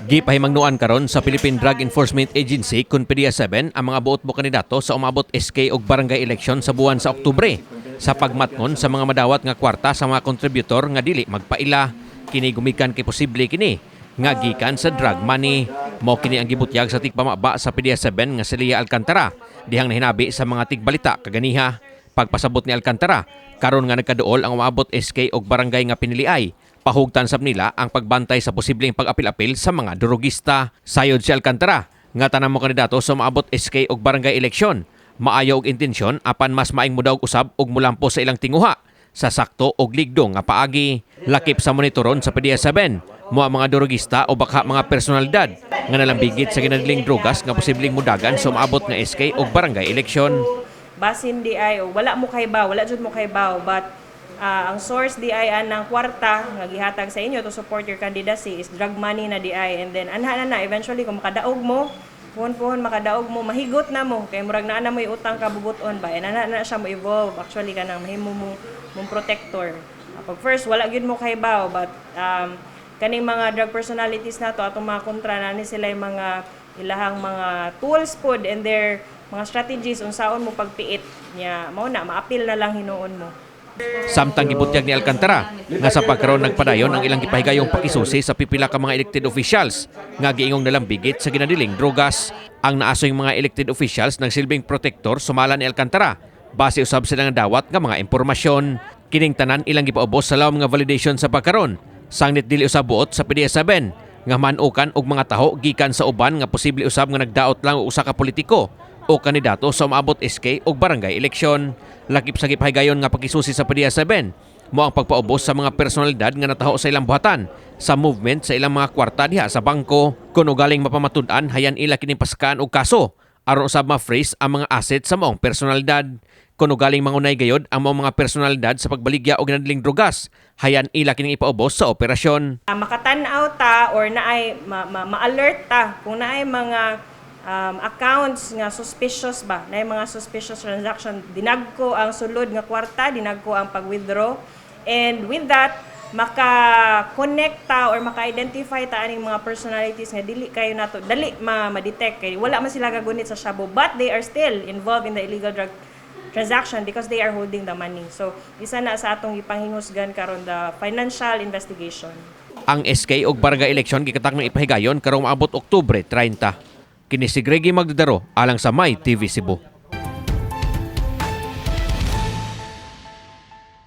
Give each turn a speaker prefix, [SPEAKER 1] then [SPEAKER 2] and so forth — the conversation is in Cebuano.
[SPEAKER 1] Gipahimangnuan karon sa Philippine Drug Enforcement Agency kun PDEA 7 ang mga buot mo kandidato sa umabot SK og barangay election sa buwan sa Oktubre sa pagmatngon sa mga madawat nga kwarta sa mga kontributor nga dili magpaila. Kini gumikan kay posible kini nga gikan sa drug money. Mao kini ang gibutyag sa tigpamaba sa PDEA 7 nga si Leah Alcantara dihang nahinabi sa mga tigbalita kaganiha. Pagpasabot ni Alcantara, karon nga nagkaduol ang umaabot SK og barangay nga piniliay, pahugtan sab nila ang pagbantay sa posibleng pag-apil-apil sa mga durugista. Sayod si Alcantara nga tanan mo kandidato sa umaabot SK og barangay eleksyon, maayo og intensyon, apan mas maing mudaog usab og mulampo sa ilang tinguha sa sakto og ligdo nga paagi. Lakip sa monitoron sa PDEA 7 mo ang mga durugista o baka mga personalidad nga nalambigit sa ginadiling drugas nga posibleng mudagan sa umaabot nga SK og barangay eleksyon.
[SPEAKER 2] Basin diay o wala mo kaybaw, wala jud mo kaybaw, but ang source diay anang kwarta nga gihatag sa inyo to support your candidacy is drug money na diay. And then anha na na eventually, kung makadaog mo puhon-puhon, makadaog mo, mahigot na mo kay murag naa na mo utang kabubuton ba, and anha na siya mo evolve actually, kanang mahimo mo mong protector. Pag first wala gyud mo kaybaw, but kaning mga drug personalities nato, atong mga kontra na ni sila yung mga ilahang mga tools pod and their mga strategies unsaon mo pagpiit niya, mao na maapil na lang hinuon mo.
[SPEAKER 1] Samtang gibutyag ni Alcantara nga sa pagkaron nagpadayon ang ilang gipahigayong pakisusi sa pipila ka mga elected officials nga giingong nalambigit sa ginadiling drogas. Ang naasoy mga elected officials nagsilbing protector sumala ni Alcantara base usab sila nga dawat nga mga impormasyon. Kining tanan ilang gipaubos sa lawom nga validation sa pagkaron. Sangnit dili usab buot sa PDEA 7 nga manukan og mga taho gikan sa uban nga posible usab nga nagdaot lang og usa ka politiko o kandidato sa umaabot SK og barangay eleksyon. Lakip sa gipahigayon nga pakisusi sa PDEA 7 mo ang pagpaubos sa mga personalidad nga nataho sa ilang buhatan sa movement sa ilang mga kwarta diha sa bangko. Kung ugaling mapamatud-an, hayan ila kining pasakaan og kaso aron usab ma-freeze ang mga asset sa maong personalidad. Kung ugaling mangunay gayod ang maong mga personalidad sa pagbaligya og ginadiling drugas, hayan ila kining ipaubos sa operasyon.
[SPEAKER 2] Makatan-aw ta or naay ma-alert ta kung naay mga accounts nga suspicious ba, naay mga suspicious transaction, dinagko ang sulod nga kwarta, dinagko ang pag-withdraw, and with that maka-connect ta or maka-identify ta aning mga personalities nga dili kayo nato dali ma ma-detect kay wala man sila gagunit sa shabu, but they are still involved in the illegal drug transaction because they are holding the money. So isa na sa atong gipanghingusgan karon, the financial investigation.
[SPEAKER 1] Ang SK og barangay eleksyon gikatak ng ipahigayon karong maabot Oktubre 30. Kini si Greggy Magdadaro alang sa My TV Cebu.